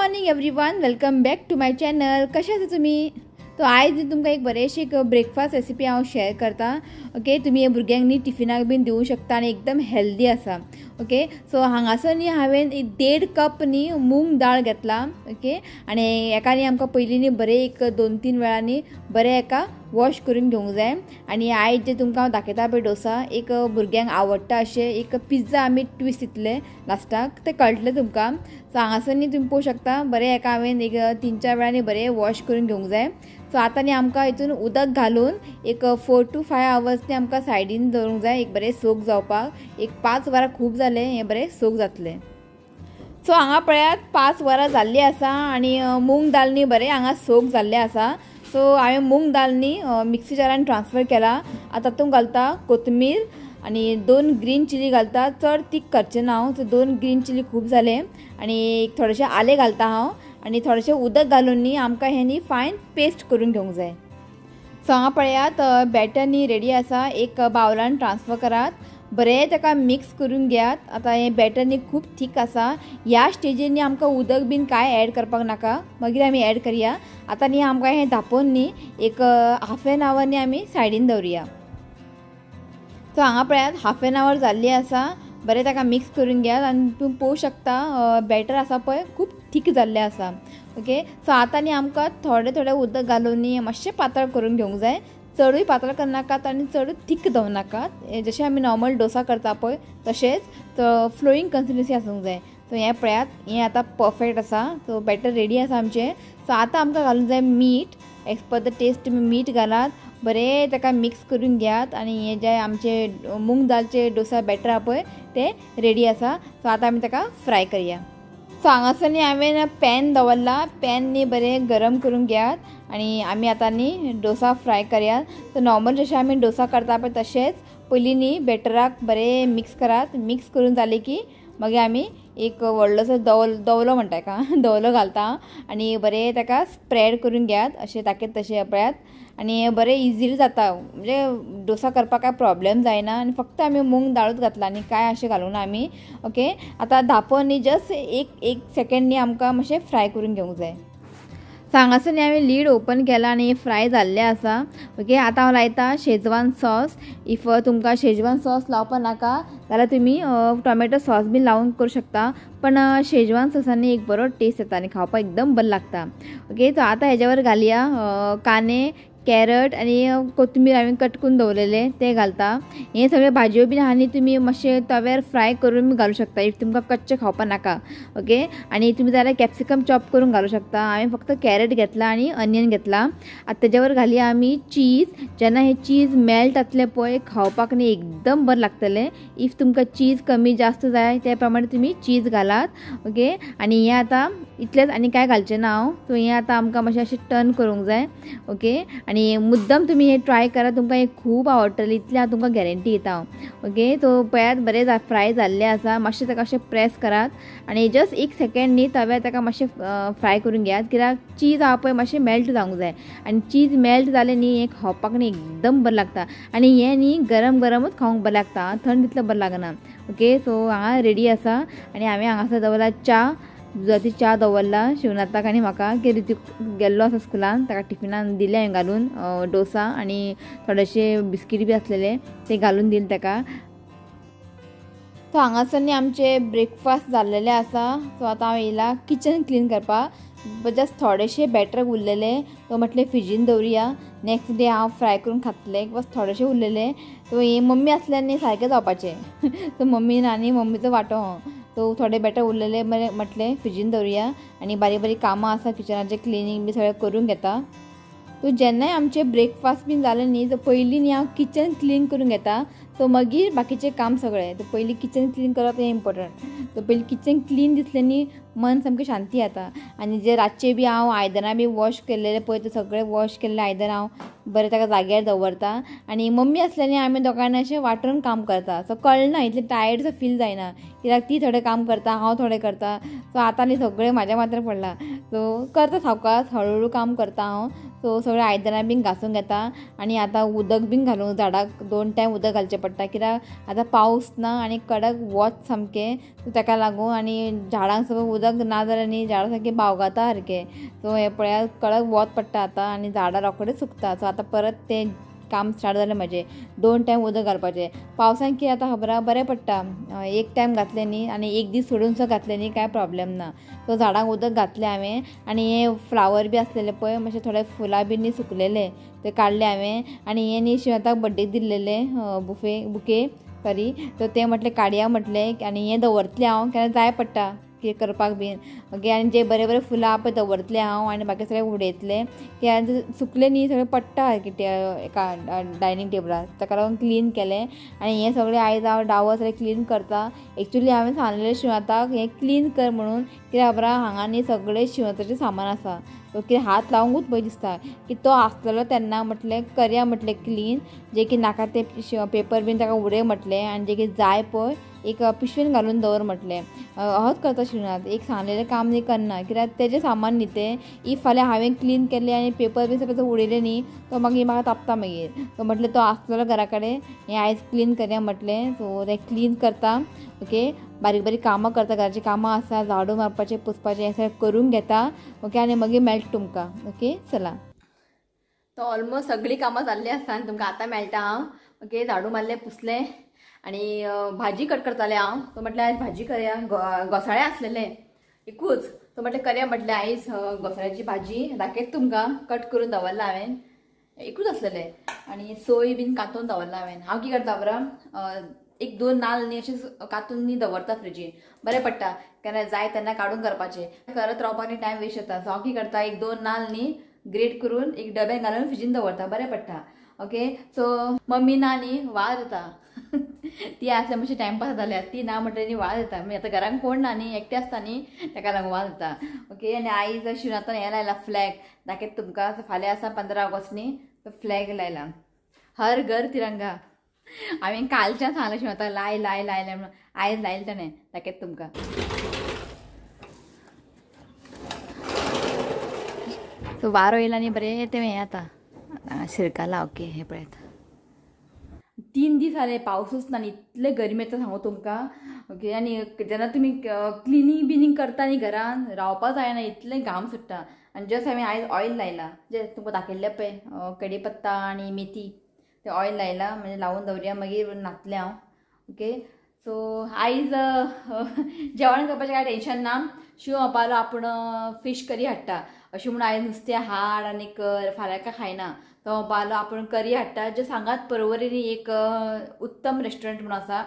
Morning everyone, welcome back to my channel. कशें आसा तुमी? तो आयज तुमकां एक बरेंशी एक ब्रेकफास्ट रेसिपी हांव शेअर करता। ओके, तुमी भुरग्यांक न्ही टिफिनाक बीन दिवंक शकता आनी एकदम हेल्दी आसा। ओके, सो हांगासर न्ही हांवें 1.5 कप न्ही मूंग दाळ घेतला। ओके, आनी हेका न्ही आमकां पयलीं न्ही बरें एक 2-3 वेळांनी बरें हेका वॉश करून घेवंक जाय। आनी आयज जे तुमकां हांव दाखयता पळय डोसा, एक भुरग्यांक आवडटा अशें एक पिझ्झा आमी ट्विस्ट दितले लास्टाक, तें कळटलें तुमकां। सो हांगासर न्ही तुमी पळोवंक शकता बरें हेका हांवें एक 3-4 वेळांनी बरें वॉश करून घेवंक जाय। सो आतां न्ही आमकां हितून उदक घालून एक 4 to 5 hours न्ही आमकां सायडीन दवरूंक जाय, एक बरें सोक जावपाक। एक 5 वरां खूब जालें, हें बरें सोक जातलें। सो हांगा पळयात 5 वरां जाल्लीं आसा आनी मूंग दाल न्ही बरें हांगा सोक जाल्लें आसा। सो हांवें मूंग दाल न्ही मिक्सी जारान ट्रान्सफर केला। आतां तातूंत घालता कोथमीर आनी 2 ग्रीन चिली घालता, चड तीख करचें ना हांव। सो 2 ग्रीन चिली खूब जालें। आनी एक थोडेशें आलें घालता हांव आनी थोडेशें उदक घालून न्ही आमकां हें न्ही फायन पेस्ट करून घेवंक जाय। सो हांगा पळयात बॅटर न्ही रेडी आसा, एक बावलान ट्रान्सफर करात, बरें ताका मिक्स करून घेयात। आतां हें बॅटर न्ही खूब थीक आसा, ह्या स्टेजीर न्ही आमकां उदक बीन कांय एड करपाक नाका, मागीर आमी एड करया। आतां न्ही आमकां हें धांपून न्ही एक हाफ एन our न्ही आमी सायडीन दवरुया। सो हांगा पळयात हाफ एन our जाल्ली आसा, बरें ताका मिक्स करून घेयात आनी तुमी पळोवंक शकता बॅटर आसा पळय खूब थीक जाल्लें आसा। ओके, सो आतां न्ही आमकां थोडें थोडें उदक घालून न्ही मातशें पातळ करून घेवंक जाय, चडूय पातळ करनाकात आनी चडूय थीक दवरनाकात। जशें आमी नॉर्मल डोसा करता पळय तशेंच फ्लोईंग कन्सिस्टन्सी आसूंक जाय। सो हें पळयात हें आतां परफेक्ट आसा। सो बॅटर रेडी आसा आमचें। सो आतां आमकां घालूंक जाय मीठ, एज पर the test तुमी मीठ घालात, बरें ताका मिक्स करून घेयात। आनी हें जें आमचें मूंग दालचें डोसा बॅटर आसा पळय तें रेडी आसा। सो आतां आमी ताका फ्राय करया। सो हांगासर न्ही हांवें पॅन दवरला, पॅन न्ही बरें गरम करून घेयात आनी आमी आतां न्ही डोसा फ्राय करयात। सो नॉर्मल जशें आमी डोसा करता पळय तशेंच पयलीं न्ही बॅटराक बरें मिक्स करात। मिक्स करून जालें की मागीर आमी एक व्हडलोसो दवलो म्हणटा हेका, दवलो घालता आनी बरें ताका स्प्रेड करून घेयात अशें दाखयत तशें पळयात। आनी बरें इजिली जाता, म्हणजे डोसा करपाक कांय प्रॉब्लेम जायना आनी फक्त आमी मूंग दाळूच घातला आनी कांय अशें घालूंक ना आमी। ओके, आतां धांपून न्ही जस्ट एक सेकेंड न्ही आमकां मातशें फ्राय करून घेवंक जाय। सो हांगासर न्ही हांवें लीड ओपन केला आनी फ्राय जाल्लें आसा। ओके, आतां हांव लायता शेजवान सॉस। If तुमकां शेजवान सॉस लावपाक नाका जाल्यार तुमी टोमॅटो सॉस बीन लावन करूं शकता, पण शेजवान सॉसांनी एक बरो टेस्ट येता आनी खावपाक एकदम बरें लागता। ओके, सो आतां हेज्यावर घालया कांदे, कॅरट आनी कोथमीर हांवें कट करून दवरलेले ते घालता। हे सगळे भाजयो बीन आहा न्ही तुमी मातशे तव्यार फ्राय करून घालूं शकता if तुमकां कच्चें खावपाक नाका। ओके, आनी तुमी जाल्यार कॅप्सिकम चॉप करून घालूं शकता। हांवें फक्त कॅरट घेतला आनी अनियन घेतला। आतां तेज्यावर घालया आमी चीज। जेन्ना हे चीज मेल्ट जातलें पळय खावपाक न्ही एकदम बरें लागतलें। If तुमकां चीज कमी जास्त जाय त्या प्रमाणे तुमी चीज घालात। ओके, आनी हें आतां इतलेंच आनी कांय घालचें ना हांव। सो हें आतां आमकां मातशें अशें टर्न करूंक जाय। ओके, आनी मुद्दम तुमी हें ट्राय करा, तुमकां हें खूब आवडटलें, इतलें हांव तुमकां गॅरंटी दिता हांव। ओके, सो पळयात बरें फ्राय जाल्लें आसा, मातशें ताका अशें प्रेस करात आनी जस्ट एक सेकेंड न्ही तव्यार ताका मातशें फ्राय करून घेयात, कित्याक चीज आहा पळय मातशें मेल्ट जावंक जाय आनी चीज मेल्ट जालें न्ही हें खावपाक न्ही एकदम बरें लागता। आनी हें न्ही गरम गरमूच खावंक बरें लागता, थंड तितलें बरें लागना। ओके, सो हांगा रेडी आसा आनी हांवें हांगासर दवरला च्या, दुदाची च्या दवरला शिवनाथाक आनी म्हाका, की ऋतिक गेल्लो आसा स्कुलान, ताका टिफिनान दिलें हांवें घालून डोसा आनी थोडेशे बिस्कीट बी आसलेले ते घालून दिले ताका। सो हांगासर न्ही आमचे ब्रेकफास्ट जाल्लेले आसा। सो आतां हांव येयला किचन क्लीन करपाक, जस्ट थोडेशे बॅटर उरलेले तो म्हटलें फ्रिजीन दवरुया, नेक्स्ट डे हांव फ्राय करून खातलें, बस थोडेशे उरलेले। सो हे मम्मी आसल्यार न्ही सारकें जावपाचें। सो मम्मीन आनी मम्मीचो वांटो, सो थोडे बॅटर उरलेले म्हटलें फ्रिजीन दवरुया आनी बारीक बारीक कामां आसा किचनाचें क्लिनींग बी सगळें करून घेता। सो जेन्नाय आमचें ब्रेकफास्ट बीन जालें न्ही सो पयलीं न्ही हांव किचन क्लीन करून घेता, सो मागीर बाकीचें काम सगळें। सो पयलीं किचन क्लीन करप हें इम्पोर्टंट। सो पयलीं किचन क्लीन दिसलें न्ही मन सामकें शांती जाता। आनी जे रातचें बी हांव आयदनां बी वॉश केल्लें पळय ते सगळें वॉश केल्लें आयदनां हांव बरें ताका जाग्यार दवरता। आनी मम्मी आसल्यार न्ही आमी दोगांय अशें वांटून काम करता, सो कळना इतलें टायर्ड सो फील जायना, कित्याक ती थोडें काम करता हांव थोडें करता। सो आतां न्ही सगळें म्हाज्या माथ्यार पडलां, सो करता सावकाश हळू हळू काम करता हांव। सो सगळें आयदनां बीन घासून घेता आनी आतां उदक बीन घालूंक झाडाक 2 टायम उदक घालचें पडटा, कित्याक आतां पावस ना आनी कडक वत सामकें, सो ताका लागून आनी झाडांक सगळें उदक ना जाल्यार न्ही झाडां सामकें बावगाता सारकें. सो हें पळयात कडक वत पडटा आतां आनी झाडां रोखडेच सुकता. सो आतां परत तें काम स्टार्ट जालें म्हजें, 2 टायम उदक घालपाचें. पावसान कितें आतां खबर आहा बरें पडटा, 1 टायम घातलें न्ही आनी एक दीस सोडून सुद्दां घातलें न्ही कांय प्रॉब्लेम ना. सो झाडांक उदक घातलें हांवें आनी हे फ्लावर बी आसलेले पळय मातशे थोडे फुलां बी न्ही सुकलेले ते काडले हांवें. आनी हे न्ही शिवताक बड्डेक दिल्लेले बुके सॉरी, सो ते म्हटलें काडया म्हटलें आनी हें दवरतलें हांव, केन्ना जाय पडटा कितें करपाक बीन. ओके, आनी जे बरे बरे फुलां आहा पळय दवरतलें हांव आनी बाकी सगळें उडयतलें, कित्याक सुकलें न्ही सगळें पडटा कितें एका डायनींग टेबलार, ताका लागून क्लीन केलें. आनी हें सगळें आयज हांव डावर सगळें क्लीन करता. एक्चुली हांवें सांगलेलें शिवताक हें क्लीन कर म्हणून, कित्याक खबर आहा हांगा न्ही सगळें शिवताचें सामान आसा, सो कितें हात लावंकूच भंय दिसता की तो आसलेलो तेन्ना म्हटलें करया म्हटलें क्लीन, जे की नाका ते पेपर बीन ताका उडय म्हटलें आनी जे कितें जाय पळय एक पिशवेन घालून दवर म्हटलें. अहोच करता शिवनाथ, एक सांगलेलें काम न्ही करना, कित्याक तेजें सामान न्ही तें. If फाल्यां हांवें क्लीन केलें आनी पेपर बीन सगळें उडयलें न्ही तो मागीर म्हाका तापता मागीर. सो म्हटलें तो आसलेलो घरा कडेन हें आयज क्लीन करया म्हटलें. सो तें क्लीन करता. ओके, बारीक बारीक कामां करता, घराचीं कामां आसा, झाडू मारपाचें पुसपाचें हें सगळें करून घेता. ओके, आनी मागीर मेळटा तुमकां. ओके चला, तो ऑलमोस्ट सगळीं कामां जाल्लीं आसा आनी तुमकां आतां मेळटा हांव. ओके, झाडू मारलें पुसलें आनी भाजी कट करतालें हांव. सो म्हटलें आयज भाजी करया, घोसाळे आसलेले एकूच, सो म्हटलें करया म्हटलें आयज घोसाळ्याची भाजी. दाखयत तुमकां कट करून दवरला हांवें, एकूच आसलेले आनी सोय बीन कातून दवरला हांवें. हांव कितें करता बरं, 1-2 नाल्ल न्ही अशें कातून न्ही दवरता फ्रिजीन, बरें पडटा केन्ना जाय तेन्ना काडून करपाचें, करत रावपाक न्ही टायम वेस्ट जाता. सो हांव कितें करता, 1-2 नाल्ल न्ही ग्रेट करून एक डब्यान घालून फ्रिजीन दवरता, बरें पडटा. ओके, सो मम्मी ना न्ही वाज येता, ती आसल्यार मातशी टायमपास जाल्या, ती ना म्हटल्यार न्ही वाज येता. मागीर आतां घरान कोण ना न्ही, एकटें आसता न्ही, ताका लागून वाज येता. ओके, आनी आयज शिवनाथान हें लायला फ्लॅग, दाखयत तुमकां. फाल्यां आसा 15 ऑगस्ट न्ही, तो फ्लॅग लायला, हर घर तिरंगा. हांवें कालच्यान सांगलें शिवनाथाक लाय लाय लाय लाय म्हणून, आयज लायलें ताणें, दाखयत तुमकां. सो वारो येयला न्ही बरें तें हें आतां शिरकाला. ओके, हें पळयात 3 दीस जाले पावसूच ना, इतले गरमी येता सांगू तुमकां. ओके, आनी जेन्ना तुमी क्लिनींग बिनींग करता न्ही घरान रावपा जायना, इतलें घाम सुट्टा. आनी जस्ट हांवें आयज ऑयल लायला, जें तुमकां दाखयल्लें पळय कडीपत्ता पत्ता आनी मेथी, तें ऑयल लायला म्हणजे लावून दवरया, मागीर न्हातलें हांव. ओके, सो आयज जेवण करपाचें कांय टेंशन ना, शिव म्हणपालो आपूण फीश करी हाडटा, अशें म्हणून आयज नुस्तें हाड आनी कर, फाल्यां काय खायना. तो म्हणपालो आपूण करी हाडटा, जे सांगात परवरीनी एक उत्तम रेस्टॉरंट म्हणून आसा,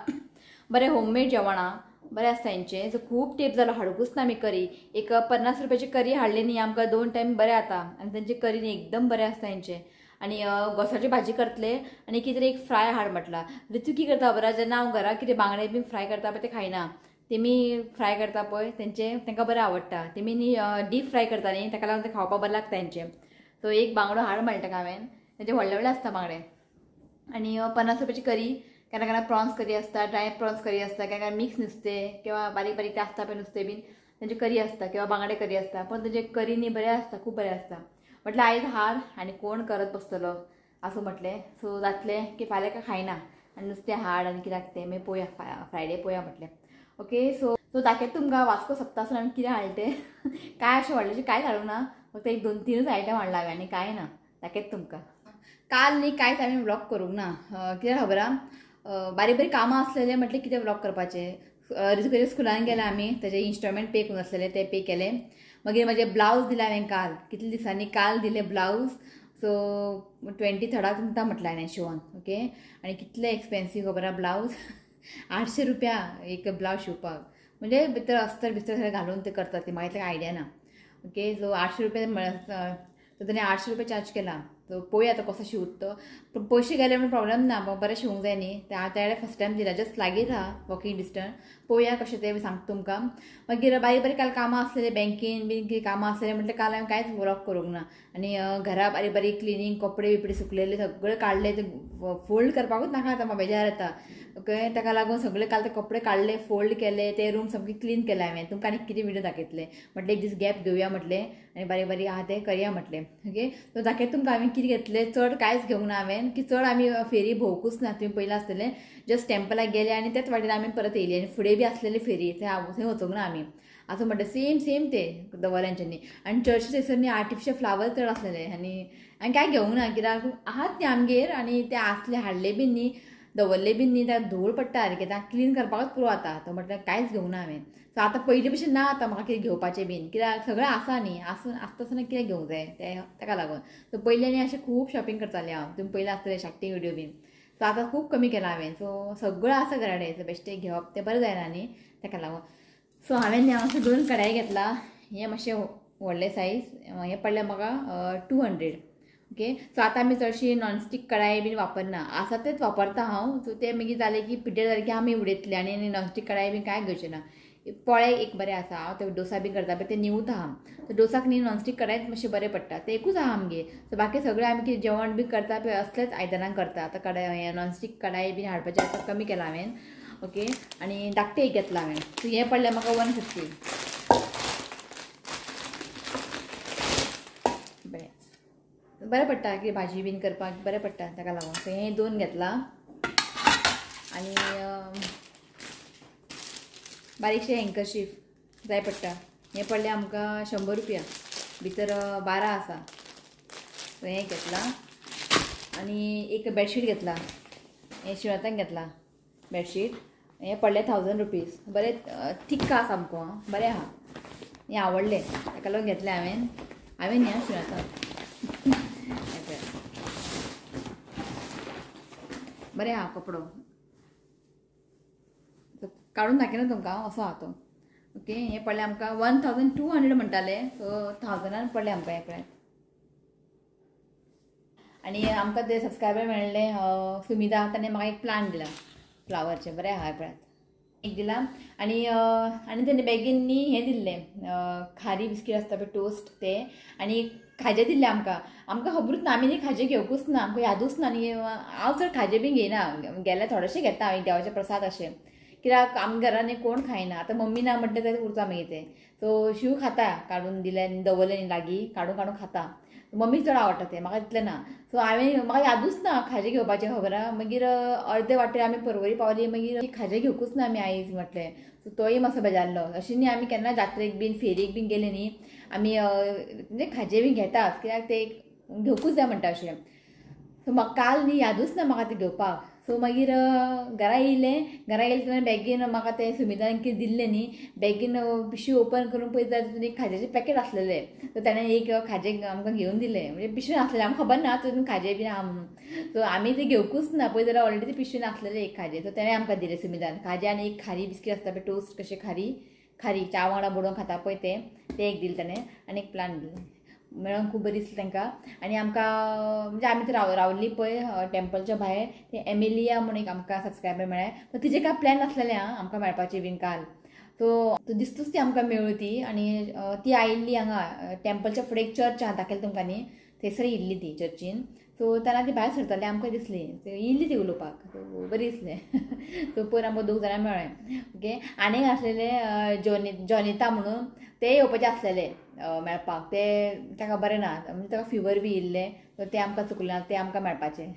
बरें होममेड जेवण आहा, बरें आसता हेंचें. सो खूब तेंप जालो हाडूंकूच ना आमी करी, एक 50 रुपयाची करी हाडली न्ही आमकां 2 टायम बरें जाता आनी तेंची करी न्ही एकदम बरें आसता हेंचें. आनी घोसाची भाजी करतले आनी कितें तरी एक फ्राय हाड म्हटलां. रितू कितें करता खबर आहा, जेन्ना हांव घरा कितें बांगडे बीन फ्राय करता पळय ते खायना, तेमी फ्राय करता पळय तेंचे तांकां बरें आवडटा, तेमी न्ही डीप फ्राय करता न्ही, ताका लागून ते खावपाक बरें लागता तेंचें. सो एक बांगडो हाड म्हणटा ताका हांवें, तेंचे व्हडले व्हडले आसता बांगडे. आनी 50 रुपयाची करी, केन्ना केन्ना प्रॉन्स करी आसता, ड्राय प्रॉन्स करी आसता, केन्ना केन्ना मिक्स नुस्तें किंवा बारीक बारीक ते आसता पळय नुस्तें बीन तेंची करी आसता किंवा बांगडे करी आसता, पण तेंचे करी न्ही बरें आसता, खूब बरें आसता. म्हटलें आयज हाड आनी कोण करत बसतलो आसूं म्हटलें. सो जातलें की फाल्यां काय खायना आनी नुस्तें हाड आनी कित्याक तें मागीर पोया, फ्रायडे पोया म्हटलें. ओके, सो सो दाखयत तुमकां वास्को सप्तासून आमी कितें हाडलें तें. कांय अशें व्हडलेंशें कांयच हाडूंक ना, फक्त 1-2-3 आयटम हाडला हांवें आनी कांय ना. दाखयत तुमकां. काल न्ही कांयच हांवें व्लॉग करूंक ना, कित्याक खबर आहा बारीक बारीक कामां आसलेलें, म्हटलें कितें व्लॉग करपाचें. रितुकाच्या स्कुलान गेले आमी, तेजे इन्स्टॉलमेंट पे करूंक आसलेले ते पे केले. मागीर म्हजें ब्लावज दिलें हांवें काल, कितले दिसांनी काल दिलें ब्लावज. सो 23 दिता म्हटलें हांवें शिंवोन. ओके, आनी कितलें एक्सपेन्सीव खबर आहा ब्लावज, 800 रुपया एक ब्लावज शिंवपाक, म्हणजे भितर अस्तर बिस्तर सगळें घालून ते करतात, ती म्हाका इतलें आयडिया ना. ओके, सो 800 रुपया तो तेणें 800 रुपया चार्ज केला. सो पळोवया आतां कसो शिंवता तो. पयशे गेले म्हणून प्रॉब्लम ना, बरें शिवंक जाय न्ही. ते हांव त्या फर्स्ट टायम दिला, जस्ट लागींच आहा वॉकिंग डिस्टन्स. पळोवया कशें तें सांगता तुमकां. मागीर बारीक बारीक काल कामां आसलेले, बँकेन बीन कितें कामां आसलेले म्हटल्यार काल हांवें कांयच व्लॉग करूंक ना. आनी घरा बारीक बारीक क्लिनींग, कपडे बिपडे सुकलेले सगळे काडले, ते फोल्ड करपाकूच नाका आतां, म्हाका बेजार येता. ओके, ताका लागून सगळे काल ते कपडे काडले, फोल्ड केले, ते रूम सामके क्लीन केले हांवें. तुमकां आनी कितें व्हिडियो दाखयतले म्हटलें, एक दीस गॅप घेवया म्हटलें आनी बारीक बारीक आहा तें करया म्हटलें. ओके, सो दाखयता तुमकां हांवें कितें घेतलें. चड कांयच घेवंक ना हांवें, की चड आमी फेरी भोंवकूच ना. तुमी पयलीं आसतलें, जस्ट टेम्पलाक गेले आनी त्याच वाटेन आमी परत येयली. आनी फुडें बी आसलेली फेरी, थंय वचूंक ना आमी. आसूं म्हणटा सेम सेम ते दवरल्यांच्यांनी. आनी चडशे थंयसर न्ही आर्टिफिशियल फ्लावर चड आसलेले. आनी आनी कांय घेवंक ना, कित्याक आहात न्ही आमगेर, आनी ते आसले हाडले बी न्ही, दवरले बी न्ही, त्या धूळ पडटा सारकें, ताका क्लीन करपाकूच पुरो आतां. तो म्हटल्यार कांयच घेवंक ना हांवें. सो आतां पयलीं भशेन ना आतां म्हाका कितें घेवपाचें बीन, कित्याक सगळें आसा न्ही, आसून आसता आसतना कितें घेवंक जाय तें, ताका लागून. सो पयलीं आनी अशें खूब शॉपिंग करतालें हांव, तुमी पयलीं आसतलें स्टार्टींग व्हिडियो बीन. सो आतां खूब कमी केलां हांवें. सो सगळें आसा घरा कडेन, सो बेश्टें घेवप तें बरें जायना न्ही, ताका लागून. सो हांवें न्ही हांगासर 2 कढाई घेतला. हें मातशें व्हडलें सायज, हें पडलें म्हाका 200. ओके, सो आतां आमी चडशी नॉनस्टीक कढाई बीन वापरना, आसा तेच वापरता हांव. सो ते मागीर जालें की पिड्ड्यार जालें की आमी उडयतले, आनी नॉनस्टीक कढाई बीन कांय घेवचें ना. पोळे एक बरें आसा, हांव ते डोसा बीन करता पळय ते न्यूत आहा. सो डोसाक न्ही नॉनस्टीक कढायच मातशें बरें पडटा, ते एकूच आहा आमगेर. सो बाकी सगळें आमी कितें जेवण बी करता पळय असलेच आयदनां करता. आतां कढाय नॉनस्टीक कढाई बीन हाडपाचें आतां कमी केलां हांवें. ओके, आनी धाकटें एक घेतलां हांवें. सो हें पडलें म्हाका 150. बरें बरें पडटा की भाजी बीन करपाक बरें पडटा, ताका लागून. सो हें 2 घेतलां. आनी बारीकशें हँकरशीफ जाय पडटा, हें पडलें आमकां 100 रुपया, भितर 12 आसा. सो हें घेतलां. आनी एक बेडशीट घेतलां, हें शिवताक घेतलां बेडशीट. हें पडलें 1000 रुपीज. बरें थिक्क आहा सामको, बरें आहा, हें आवडलें, ताका लागून घेतलें हांवें. हांवें न्ही आं शिवताक, बरें आहा कपडो, काडून दाखयना तुमकां असो आहा तो. ओके, हें पडलें आमकां 1200 म्हणटाले, सो 1000 पडलें आमकां हें पळय. आनी आमकां ते सबस्क्रायबर मेळ्ळे सुमिता, ताणें म्हाका एक प्लांट दिला फ्लावरचें, बरें आहा पळयात, एक दिला. आनी आनी तेणे बेगीन न्ही हें दिल्लें, खारी बिस्कीट आसता पळय टोस्ट ते, आनी खाजें दिल्लें आमकां. आमकां खबरूच ना, आमी न्ही खाजें घेवकूच ना, आमकां यादूच ना. आनी हांव चड खाजें बीन घेयना, गेल्यार थोडेशें घेता हांव देवाचें प्रसाद अशें, कित्याक आमच्या घरान न्ही कोण खायना. आतां मम्मी ना म्हटलें जाल्यार उरता मागीर तें. सो शीव खाता, काडून दिलें आनी दवरलें न्ही लागीं, काडून काडून खाता. मम्मीक चड आवडटा तें, म्हाका तितलें ना. सो हांवें म्हाका यादूच ना खाजें घेवपाचें, खबर आहा. मागीर अर्दे वाटेर आमी परवरी पावली, मागीर खाजें घेवकूच ना आमी आयज म्हटलें. सो तोय मातसो बेजारलो. अशें न्ही आमी केन्ना जात्रेक बीन फेरीक बीन गेले न्ही आमी, म्हणजे खाजें बीन घेतात, कित्याक ते घेवकूच जाय म्हणटा अशें. सो म्हाका काल न्ही यादूच ना म्हाका तें घेवपाक. सो मागीर घरा येयलें, घरा येयलें तेन्ना बेगीन म्हाका तें सुमितान कितें दिल्लें न्ही, बेगीन पिशवी ओपन करून पळयत जाल्यार तितून एक खाज्याचें पॅकेट आसलेलें. सो ताणें एक खाजें आमकां घेवन दिलें, म्हणजे पिशवेन आसलेलें, आमकां खबर ना तितून खाजें बीन आहा म्हणून. सो आमी तें घेवकूच ना, पळयत जाल्यार ऑलरेडी ते पिशवेन आसलेलें एक खाजें. सो ताणें आमकां दिलें सुमितान खाजें आनी एक खारी बिस्कीट आसता पळय टोस्ट कशें, खारी खारी च्या वांगडा बुडोवन खाता पळय तें, तें एक दिलें ताणें आनी एक प्लांट दिलें. मेळोन खूब बरी दिसली तांकां. आनी आमकां म्हणजे आमी थंय रावल्ली पळय टेम्पलच्या भायर, ते एमिलिया म्हूण एक आमकां सबस्क्रायबर मेळ्ळें. पण तिजें काय प्लॅन आसलेलें आं आमकां मेळपाचें बीन काल. सो दिसतूच ती आमकां मेळ्ळी ती. आनी ती आयिल्ली हांगा टेम्पलच्या फुडें एक चर्च आहा, दाखयलें तुमकां न्ही, थंयसर येयल्ली ती चर्चीन. सो तेन्ना ती भायर सरताली आमकां दिसली, येयल्ली ती उलोवपाक, सो बरी दिसलें. सो पयर आमकां 2 जाणां मेळ्ळें. ओके, आनीक आसलेले जॉनिता म्हणून, ते येवपाचे आसलेले मेळपाक, ते ताका बरें ना, म्हणजे ताका फिवर बी येयल्लें, सो ते आमकां चुकलें ना, ते आमकां मेळपाचें.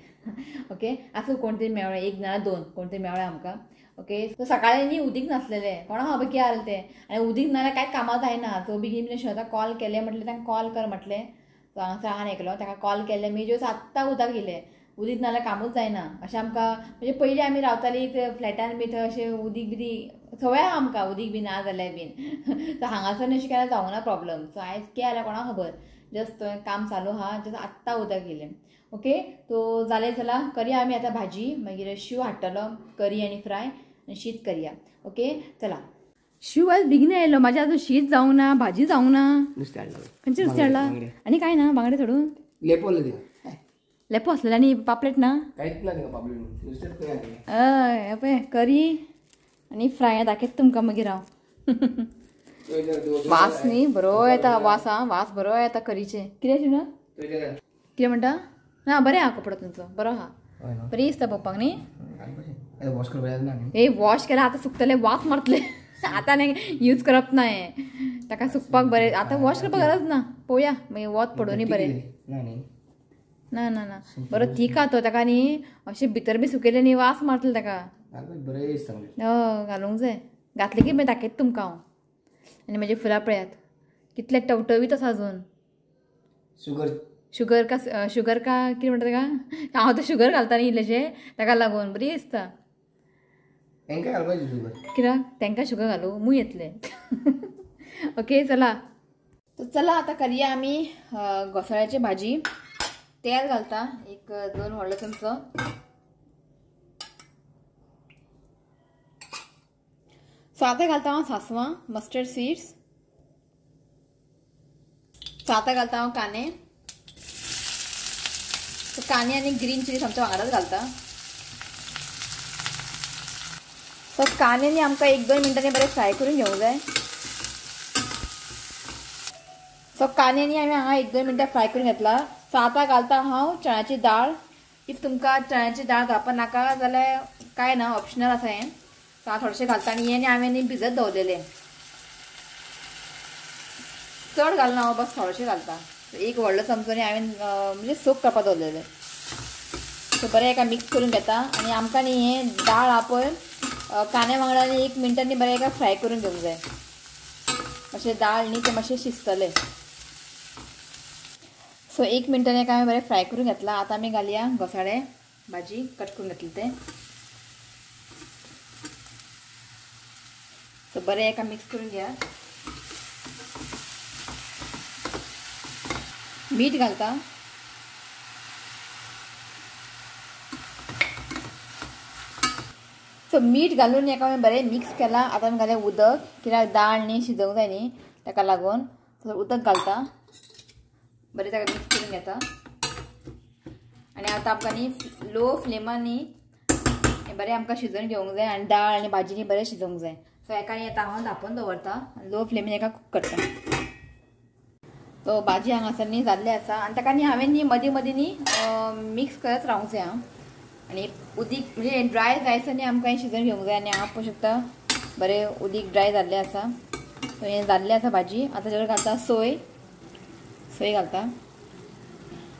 ओके, आसूं कोण तरी मेळ्ळें, 1 ना 2 कोण तरी मेळ्ळें आमकां. ओके, सो सकाळीं न्ही उदीक नासलेलें, कोणाक खबर कितें जालें तें, आनी उदीक ना जाल्यार कांयच कामां जायना. सो बेगीन बेगीन आतां कॉल केलें, म्हटलें तांकां कॉल कर म्हटलें. सो हांगासर आहा एकलो, ताका कॉल केलें, मागीर ज्यो आत्तां उदक येयलें, उदीक ना जाल्यार कामूच जायना. अशें आमकां म्हणजे पयलीं आमी रावतालीं ते फ्लॅटान बी, थंय अशें उदीक बी सवय आहा आमकां, उदीक बी ना जाल्यार बीन. सो हांगासर न्ही अशें केन्ना जावंक ना प्रॉब्लम. सो आयज कितें जालें कोणाक खबर, जस्ट काम चालू आहा, जस्ट आत्तां उदक येयलें. ओके, तो जालें चला करया आमी आतां भाजी, मागीर शीव हाडटलो करी आनी फ्राय आनी शीत करया. ओके चला. शीव आज बेगीन आयलो, म्हाजें आजून शीत जावंक ना, भाजी जावंक ना. नुस्तें हाडलां. खंयचें नुस्तें हाडलां? आनी कांय ना, बांगडे सोडून लेपो. लेपो आसलेले आनी पापलेट ना कांयच ना तिका पापलेट नुस्तेंच करी. हय पळय करी आनी फ्राय दाखयता तुमकां मागीर हांव. वास न्ही बरो येता वास. आं वास बरो येता करीचे. कितें शिणा कितें म्हणटा? ना बरें आहा कपडो तुमचो बरो आहा, बरी दिसता पळोवपाक न्ही. ए वॉश केला आतां सुकतले वास मारतले. आतां न्ही यूज करप ना हें, ताका सुकपाक बरें. आतां वॉश करपाक गरज ना, पळोवया मागीर वत पडूं न्ही बरें. ना ना ना बरो थीक आहा तो, ताका न्ही अशें भितर बी सुकयलें न्ही वास मारतले ताका. हय घालूंक जाय, घातलें की मागीर दाखयता तुमकां हांव. आनी म्हजी फुलां पळयात कितले टवटवीत आसा अजून. शुगर शुगर का शुगर का कितें म्हणटा ताका? हांव तर शुगर घालता न्ही इल्लेशें, ताका लागून बरी दिसता. कित्याक तांकां शुगर घालूं मूय येतलें. ओके चला तर चला आतां करया आमी घोसाळ्याची भाजी. तेल घालता एक 2 व्हडलो चमचो. सो आतां घालता हांव सासवां, मस्टर्ड सीड्स. सो आतां घालता हांव कांदे. सो कांदे आनी ग्रीन चिलीस आमच्या वांगडाच घालता. सो कांदे न्ही आमकां 1-2 मिनटांनी बरें फ्राय करून घेवंक जाय. सो कांदे न्ही आमी हांगा 1-2 मिनटां फ्राय करून घेतला. सो आतां घालता हांव चण्याची दाळ. If तुमकां चण्याची दाळ घालपा नाका जाल्यार कांय ना, ऑप्शनल आसा हें. सो हांव थोडेशें घालता. आनी हें न्ही हांवें न्ही भिजत दवरलेलें, चड घालना हांव, बस थोडेशें घालता. एक व्हडलो चमचो न्ही हांवें म्हणजे सोक करपाक दवरलेलें. सो बरें एका मिक्स करून घेता. आनी आमकां न्ही हें दाळ आहा पळय कांद्या वांगडा न्ही 1 मिनटांनी बरें एका फ्राय करून घेवंक जाय. मातशें दाळ न्ही तें मातशें शिजतलें. सो 1 मिनटान एका हांवें बरें फ्राय करून घेतला. आतां आमी घालया घोसाळे भाजी कट करून घेतली तें. सो बरें एका मिक्स करून घ्या. मीठ घालता. सो मीठ घालून एका हांवें बरें मिक्स केलां. आतां आमी घालया उदक, कित्याक दाळ न्ही शिजोवंक जाय न्ही ताका लागून. सो उदक घालता, बरें ताका मिक्स करून घेता. आनी आतां आमकां न्ही लो फ्लेमान न्ही बरें आमकां शिजोवन घेवंक जाय. आनी दाळ आनी भाजी न्ही बरें शिजोवंक जाय. सो एका न्ही आतां हांव धांपून दवरता, लो फ्लेमीन एका कूक करता. सो भाजी हांगासर न्ही जाल्ली आसा. आनी ताका न्ही हांवें न्ही मदीं मदीं न्ही मिक्स करत रावंक जाय. हांव आनी उदीक म्हणजे ड्राय जायसर न्ही आमकां हें शिजोवन घेवंक जाय. आनी हांव पळोवंक शकता बरें उदीक ड्राय जाल्लें आसा. सो हें जाल्लें आसा भाजी. आतां ताचेर घालता सोय, सोय घालता.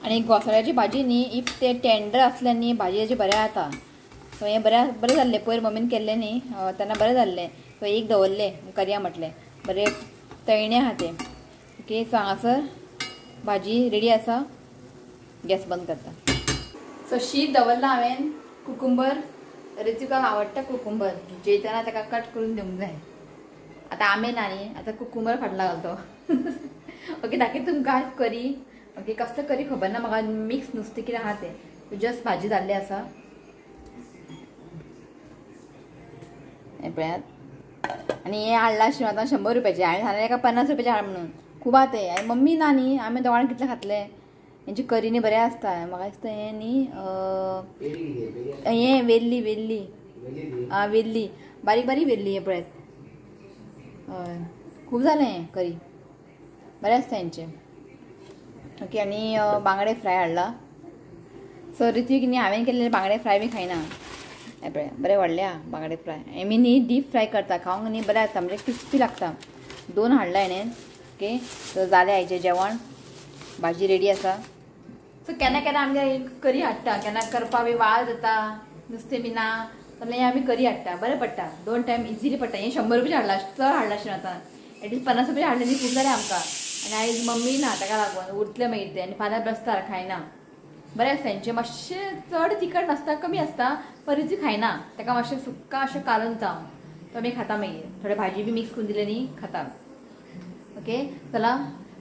आनी घोसाळ्याची भाजी न्ही if ते टेंडर आसले न्ही भाजी ताची बरें जाता. सो हें बरें बरें जाल्लें पयर मम्मीन केल्लें न्ही तेन्ना बरें जाल्लें. सो एक दवरलें करया म्हटलें, बरें तळणे आहा तें. ओके सो हांगासर भाजी रेडी आसा. गॅस बंद करता. सो शीत दवरलां हांवें. कुकुंबर ऋतिकाक आवडटा कुकुंबर, जेयतना ताका कट करून दिवंक जाय. आतां आमे ना न्ही, आतां कुकुंबर फाटला घालतो. ओके दाखयता तुमकां आज करी. ओके कसलो करी खबर ना म्हाका, मिक्स नुस्तें कितें आहा तें. जस्ट भाजी जाल्ली आसा हें पळयात. आनी हें हाडलां शिंव आतां 100 रुपयाचें, हांवें सांगलें एका 50 रुपयाचें हाड म्हणून, खूब आहा तें. आनी मम्मी ना न्ही, आमी दोगांनी कितलें खातलें. हेंची करी न्ही बरें आसता. म्हाका दिसता हें न्ही हें वेल्ली वेल्ली आं वेल्ली बारीक बारीक वेल्ली हें पळयात. हय खूब जालें हें करी, बरें आसता हेंचें. ओके आनी बांगडे फ्राय हाडला. सो ऋत्विक न्ही हांवें केल्ले बांगडे फ्राय बी खायना. हें पळय बरें व्हडले आहा बांगडे फ्राय. आमी न्ही डीप फ्राय करता, खावंक न्ही बरें आसता, म्हणजे क्रिस्पी लागता. 2 हाडला हेणें. ओके सो जालें आयचें जेवण, भाजी रेडी आसा. सो केन्ना केन्ना आमगे करी हाडटा, केन्ना करपा बी वाज जाता नुस्तें बी ना जाल्यार आमी करी हाडटा, बरें पडटा. 2 टायम इजिली पडटा. हें 100 रुपया हाडला, चड हाडला अशें आतां एटलीस्ट 50 रुपया हाडले न्ही खूब जालें आमकां. आनी आयज मम्मी ना ताका लागून उरतलें मागीर तें. आनी फाल्यां बेस्तार खायना. बरें आसता हेंचें, मातशें चड तिखट नासता, कमी आसता, पर खायना ताका मातशें सुक्का अशें कालोवन दिता हांव, तो आमी खाता मागीर. थोडे भाजी बी मिक्स करून दिले न्ही खाता. ओके चला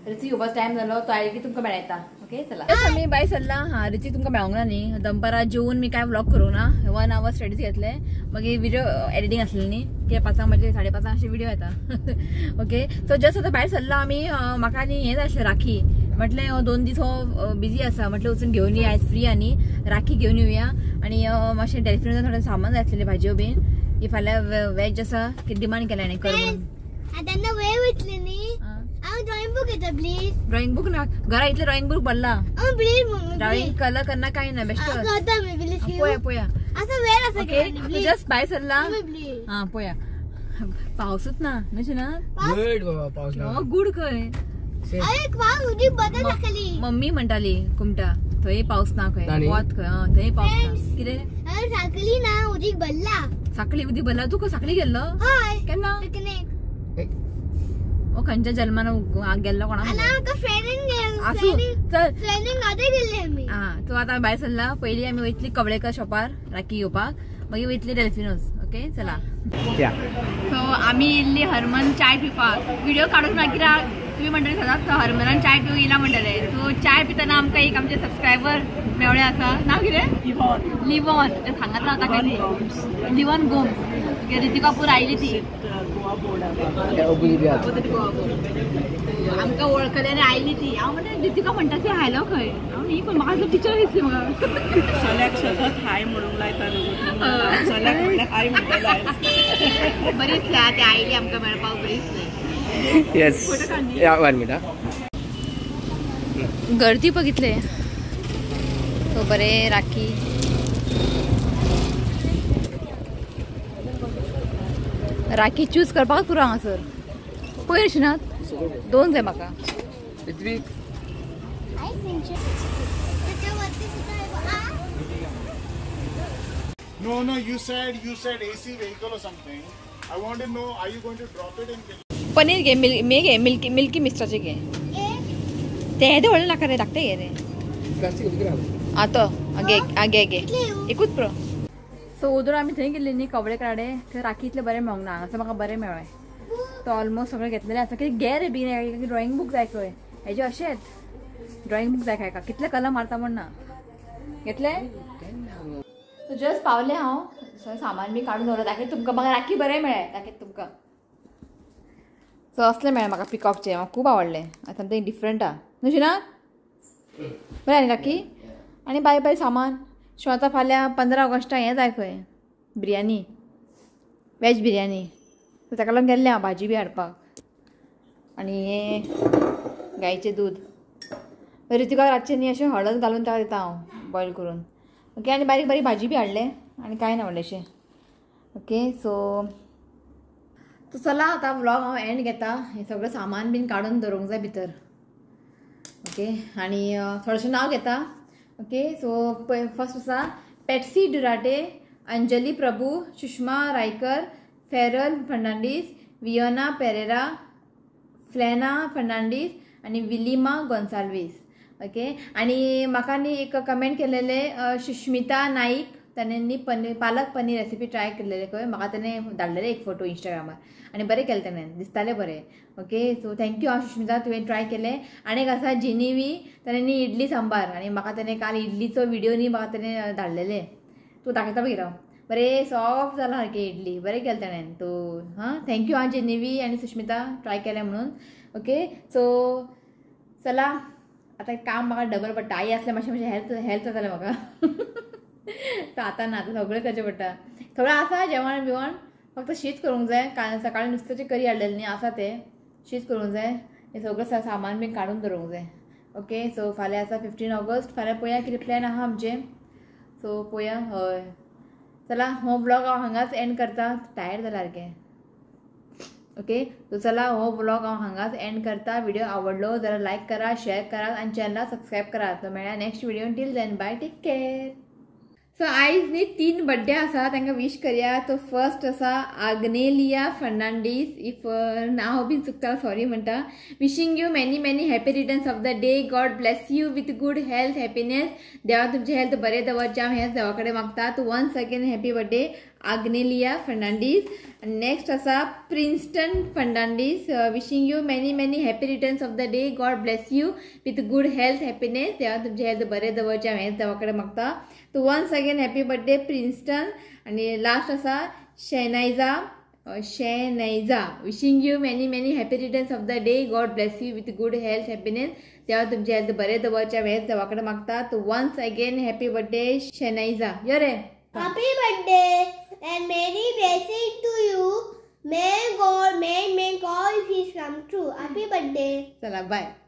ऋतिक येवपाचो टायम जालो, तो आयलो की तुमकां मेळयता. ओके चला आमी भायर सरला. हा ऋतिक तुमकां मेळोंक ना न्ही, दनपारां जेवन मी काय व्लॉग करूंक ना, 1 our studies घेतले, मागीर व्हिडिओ एडिटींग आसलें न्ही, कित्याक 5 म्हणजे 5:30 अशें व्हिडिओ येता. ओके सो जस्ट आतां भायर सरला आमी. म्हाका न्ही हें जाय आसलें राखी, म्हटलें 2 दीस हो बिजी आसा, म्हटलें वचून घेवन या, आयज फ्री आनी राखी घेवन येवया. आनी मातशें डेल्फिनोजान थोडें सामान जाय आसलेलें भाजयो बीन, की फाल्यां वेज आसा की डिमांड केला हाणें कर म्हणून. ड्रॉइंग बुक येता प्लीज. ड्रॉइंग बुक ना, घरा इतलें ड्रॉइंग बुक भरला. ड्रॉइंग कलर करना काय ना, बेश्टो पळया पळया. ओके जस्ट भायर सरला. हा पळया पावसूच ना न्हय ना, गुड खंय. मम्मी म्हणटाली कुमटा थंय पावस ना खंय, वत खंय, थंय पावस ना. कितें साकली ना उदीक भरला, साकली उदीक भरला. तूं साकली गेल्लो केन्ना? ओ खंयच्या जल्मान गेल्लो कोणा आसूं. चल हा तूं आतां भायर सरला. पयलीं आमी वयतली कवळेकर शॉपार राखी घेवपाक, मागीर वयतली डेल्फिनोज. ओके चला. सो आमी इल्ली हरमन चाय पिवपाक, व्हिडिओ काडूंक ना कित्याक तुमी म्हणटले सदांच हरमनान चाय पिवंक येयला म्हणटले. सो चाय पितना आमकां एक आमचे सबस्क्रायबर मेवळे आसा, नांव कितें? लिवॉन. सांगत रावता काय ती, लिवॉन गोम्स. रितिका पूर आयली ती आमकां वळखले आनी आयली ती. हांव म्हणटा रितिका म्हणटा ती आयलो खंय, हांव न्ही पण म्हाका टिचर दिसली म्हाका. चल्याक सतत हाय म्हणूंक लायता, चल्याक म्हणल्यार हाय म्हणटा. बरी दिसली ती आयली आमकां मेळपाक, बरी दिसली. येस 1 मिनट. गर्दी बघितले तो बरे राखी. राखी चूज करपाक पुरो हांगासर. पयर शिनात 2 जाय म्हाका. No, no, you said AC vehicle or something. I want to know, are you going to drop it in? Paneer घे, मे घे, मिल्की मिल्की मिस्टाचे घे. ते हें व्हडलें नाका रे, धाकटे घे रे. आं तो घे घे घे एकूच पुरो. सो ओदोळ आमी थंय गेल्ली न्ही कवळे काडे, थंय राखी इतलें बरें मेळोंक ना, हांगासर म्हाका बरें मेळ्ळें. तो ऑलमोस्ट सगळें घेतलेलें आसा. कितें घे रे बेगीन, ड्रॉइंग बूक जाय खंय, हेजे अशेंच ड्रॉइंग बूक जाय खंय, कितले कलर मारता म्हण ना. घेतले सो जस्ट पावलें हांव, सामान बी काडून दवरलें. दाखयता तुमकां म्हाका राखी बरें मेळ्ळें, दाखयता तुमकां. सो असलें मेळ्ळें म्हाका पिकॉकचें, म्हाका खूब आवडलें. समथींग डिफरंट आहा न्हू शिना, बरें न्ही राखी. आनी बाय बाय सामान. सो आतां फाल्यां 15 ऑगस्टाक हें जाय खंय, बिरयानी, वेज बिरयानी. सो ताका लागून गेल्लें हांव भाजी बी हाडपाक आनी हें गायचें दूद. रितिका रातचें न्ही अशें हळद घालून ताका दिता हांव बॉयल करून. ओके आनी बारीक बारीक भाजी बी हाडलें आनी कांय ना व्हडलेंशें. ओके सो तो चला आतां व्लॉग हांव एंड घेता. हें सगळें सामान बीन काडून दवरूंक जाय भितर. ओके आनी थोडेशें नांव घेता. ओके सो फर्स्ट आसा Patsy Duarte, Anjali Prabhu, Sushma Raikar, Feral Fernandes, Viona Pereira, Flena Fernandes आनी विलिमा गोन्साल्वीस. ओके आनी म्हाका न्ही एक कमेंट केलेले सुष्मिता नाईक, ताणें न्ही पनीर पालक पनीर रेसिपी ट्राय केलेले खंय, म्हाका ताणें धाडलेले एक फोटो इंस्टाग्रामार आनी बरें केलें ताणें, दिसतालें बरें. ओके सो thank you हांव सुष्मिता, तुवें ट्राय केलें. आनी एक आसा जिनिवी, ताणें न्ही इडली सांबार, आनी म्हाका ताणें काल इडलीचो विडियो न्ही म्हाका ताणें धाडलेले, तूं दाखयता मागीर हांव. बरें सॉफ्ट जालां सारकें इडली, बरें केलें ताणें. तूं हां thank you हां जिनिवी आनी सुष्मिता ट्राय केलें म्हणून. ओके सो चला आतां काम म्हाका डबल पडटा. आई आसलें मातशें मातशें हेल्प हेल्प जातालें म्हाका. तो आतां ना, आतां सगळें करचें पडटा. सगळें आसा जेवण बिवण, फक्त शीत करूंक जाय. काल सकाळीं नुस्त्याची करी हाडलेली न्ही, आसा तें शीत करूंक जाय. हें सगळें सामान बीन काडून दवरूंक जाय. ओके सो फाल्यां आसा 15 ऑगस्ट, फाल्यां पळोवया कितें प्लॅन आहा आमचें. सो पळोवया. हय चला हो व्लॉग हांव हांगाच एंड करता, टायर्ड जाला सारकें. ओके सो चला हो व्लॉग हांव हांगाच एंड करता. व्हिडिओ आवडलो जाल्यार लायक करा, शेअर करात आनी चॅनलाक सबस्क्रायब करात. तो मेळया next video, till then bye, take care. So आयज न्ही 3 बड्डे आसा, तांकां विश करया. तो फर्स्ट आसा आग्नेलिया फर्नांडीस, if नांव बीन चुकता सॉरी म्हणटा. Wishing you many many happy returns of the day, God bless you with good health happiness. देवा तुमचें हेल्थ बरें दवरचें हांव हेंच देवा कडेन मागता. तो once again happy birthday Agnelia Fernandes. Next आसा Princeton Fernandes, wishing you many many happy returns of the day, God bless you with good health happiness. देवा तुमचें हेल्थ बरें दवरचें हांव हेंच देवा कडेन मागता. तो once again happy birthday Princeton. आनी लास्ट आसा शेनायजा Shenaiza, wishing you many many happy returns of the day. God bless you with good health, happiness. देवा तुमचे हेल्थ बरें दवरच्या हेच देवा कडेन मागतात. Once again happy birthday Shenaiza. यो रे. Happy birthday and many blessing to you. May God may all wishes come true. Happy birthday. चला बाय.